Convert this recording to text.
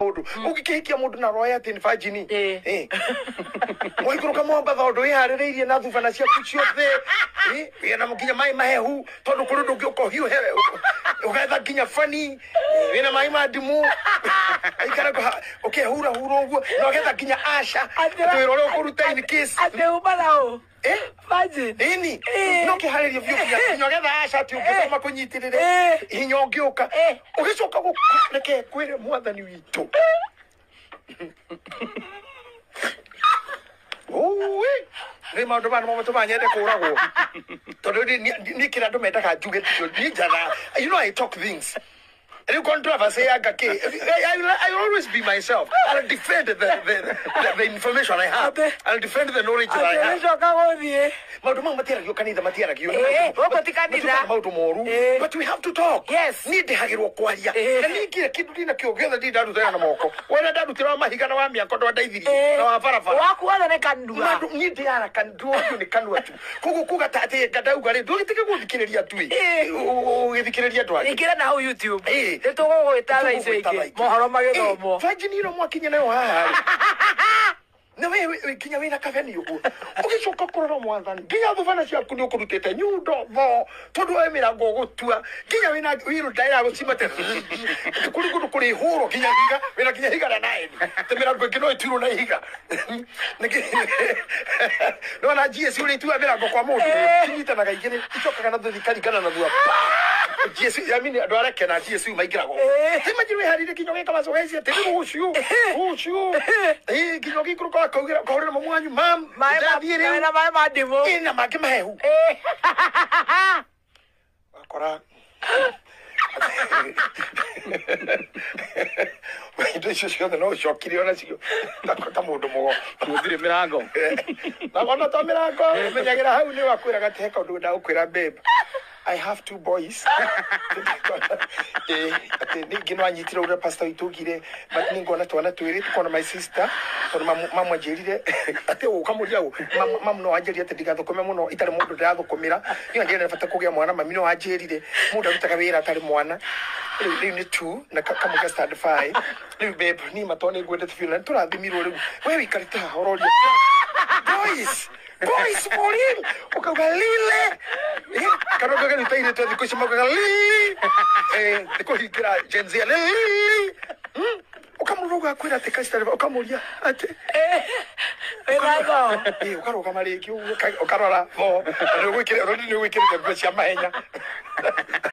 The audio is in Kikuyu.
Mundu ungikihikia mundu na roya ati ni virgin. Eh. Eh, waikũrũka Mombatha ũndũ wĩharĩrĩirie na thubana ciaku ciothe. Eh, wĩna nginya maĩ mahehu tondũ kũrĩ ũndũ ũngĩ ũka ũhiũhe ũgetha nginya bani. Eh, wĩna maĩ ma ndimũ aikara ũkehura hura ũguo na ũgetha nginya aca atĩ wĩra ũrĩa ũkũruta in case. Atĩ uma na ũ? Eh? Virgin. Ĩni. Eh. No kĩharĩrio biũ nginya nginya ũgetha aca atĩ ũngĩũka makũnyitĩrĩre. Eh. Hinya ũngĩũka. Eh. Ũgĩcoka gũkũ reke kwĩre mwathani witũ. Ũĩ, nĩ maũndũ maya nĩmo matũmaga nyende kũragwo tondũ niĩ kĩrĩa andũ mendaga njuge tikĩo niĩ njatha. You know I talk things. Rĩu controversy yanga kĩ, I will always be myself. I'll defend the information I have. I'll defend the knowledge that I Atĩ have. gĩcoka gũthiĩ. Maũndũ mau matiaragio kanitha, matiaragio. Eh, gũkũ ti kanitha. Matuĩkaga maũndũ moru. Eh. But we have to talk. Yes. Niĩ ndĩhagĩrwo kwaria. Eh. Na niĩ ngire kĩndũ ndinakĩo gĩothe ndĩ ndarutĩra na moko wona ndarutĩra wa mahiga na wa mĩako ndwandeithirie Eh. na wa barabara. Waku wothe nĩ kanua. Maũndũ niĩ ndĩara kanua nĩ kanua tu. Koguo kuga ta atĩ ngandauga rĩ ndũgĩtige gũthikĩrĩria tu ĩ. Eh. Ũgĩthikĩrĩria andũ angĩ. Ingĩra na hau YouTube. Eh. Nĩ tũgũgwĩta thaa icio ingĩ mohoro magĩthomwo. Virgin ĩno mwakinya nayo haha rĩ, na we nginya wĩna kabeni ũguo ũgĩcoka kũrora mwathani nginya thubana ciaku nĩ ũkũrutĩte nyundo tho tondũ we mĩrango ũgũtua nginya wĩna wĩrũ ndaĩra gũcimate kũrĩ kũndũ kũrĩ hũrwo nginya higa wĩna nginya higa na naĩni te mĩrango ĩngĩ no ĩtuirwo na ihiga. Nona GSU ũrĩa itua mĩrango kwa mũndũ. Eh. Cinyitanaga igĩrĩ icokaga na thutha ikaringana na thutha. GSU, I mean, andũ arĩa kena GSU maingĩragwo. Eh. Ti imagine wĩharĩrie nginya ũgeka mazoezi atĩ rĩu rũciũ rũciũ ĩ nginya ũgĩikũrũka ũkaugĩra ũkahũrĩra mamu wanyu, mam, Maĩ ndathiĩ rĩu. na maĩ ma ndimũ. Ĩ, na mangĩ mahehu. Eh. Wakora indo icio ciothe no ũcokire onacio ta mũndũ mũgo. Gũtirĩ mĩrango. Na ona to mĩrango menyagĩra hau nĩ wakwĩraga atĩ he kaũndũ ndagũkwĩra, babe, I have two boys. Eh, atĩ ningĩ no anyitire ũrĩa pastor witũ augire, but nĩ ngona twana twĩrĩ tukona my sister tondũ mamu anjĩrire atĩ ũkamũria ũ mamu no anjĩrire atĩ ndigathũkũme mũno itarĩ mũndũ ndĩrathũkũmĩra niĩ ndĩrenda bata kũgĩa mwana. Mami no anjĩrire mũndũ arutaga wĩra atarĩ mwana. Rĩu nĩ two na kamwe ka stand five. Rĩu babe, niĩ matoo nĩ ngwendete biũ na nĩtũrathimirwo. Rĩu we wĩikarĩte haha ũroria boys, boys for real, ukauga lile. Eh, kana ukauga nĩ tairĩtu a thikũ ici maugaga lili. Eh, nĩ kũhingĩra Gen Z lili. Ũkamũrora ũgakwĩra atĩ kasita ũkamũria atĩ Wĩna tho. Eh, ũkarũgama rĩngĩ ũguo, ũkarora tho nĩ ũgwĩkĩrĩte nguo cia mahenya.